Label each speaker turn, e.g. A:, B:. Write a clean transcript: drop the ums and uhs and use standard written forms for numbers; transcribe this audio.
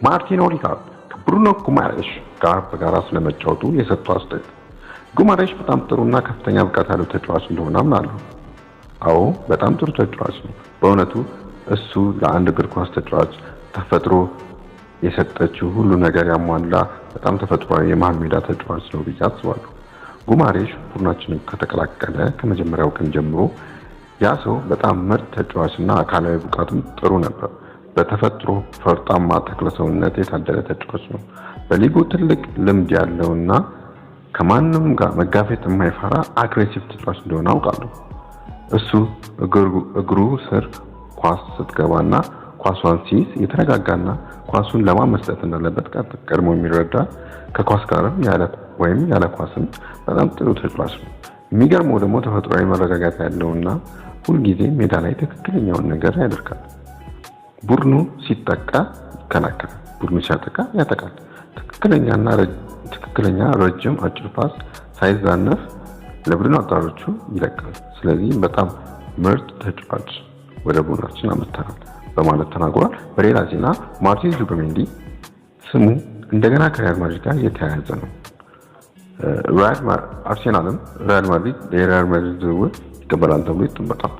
A: ማርቲን ኦዲጋርድ ከብሩኖ ጉማሬሽ ጋር በጋራ ስለመጫወቱ የሰጠው አስተያየት። ጉማሬሽ በጣም ጥሩና ከፍተኛ ብቃት ያለው ተጫዋች እንደሆነ አምናለሁ። አዎ፣ በጣም ጥሩ ተጫዋች ነው። በእውነቱ እሱ ለአንድ እግር ኳስ ተጫዋች ተፈጥሮ የሰጠችው ሁሉ ነገር ያሟላ በጣም ተፈጥሯዊ የመሃል ሜዳ ተጫዋች ነው ብዬ አስባለሁ። ጉማሬሽ ቡድናችንን ከተቀላቀለ ከመጀመሪያው ቀን ጀምሮ ያ ሰው በጣም ምርጥ ተጫዋችና አካላዊ ብቃቱም ጥሩ ነበር። በተፈጥሮ ፈርጣማ ተክለሰውነት የታደለ ተጫዋች ነው። በሊጉ ትልቅ ልምድ ያለውና ከማንም ጋር መጋፈጥ የማይፈራ aggressive ተጫዋች እንደሆነ አውቃለሁ። እሱ እግሩ ስር ኳስ ስትገባና ኳሷን ሲይዝ የተረጋጋና ኳሱን ለማን መስጠት እንዳለበት ቀድሞ የሚረዳ፣ ከኳስ ጋርም ያለ ወይም ያለ ኳስም በጣም ጥሩ ተጫዋች ነው። የሚገርመው ደግሞ ተፈጥሯዊ መረጋጋት ያለውና ሁልጊዜ ሜዳ ላይ ትክክለኛውን ነገር ያደርጋል። ቡድኑ ሲጠቃ ይከላከላል፣ ቡድኑ ሲያጠቃ ያጠቃል። ትክክለኛ ረጅም፣ አጭር pass ሳይዛነፍ ለቡድን አጋሮቹ ይለቃል። ስለዚህም በጣም ምርጥ ተጫዋች ወደ ቡድናችን አምጥተናል በማለት ተናግሯል። በሌላ ዜና ማርቲን ዙቢሜንዲ ስሙ እንደገና ከሪያል ማድሪድ ጋር የተያያዘ ነው። አርሴናልም ሪያል ማድሪድ የሪያል ማድሪድ ዝውውር ይቀበላል ተብሎ ይጠበቃል።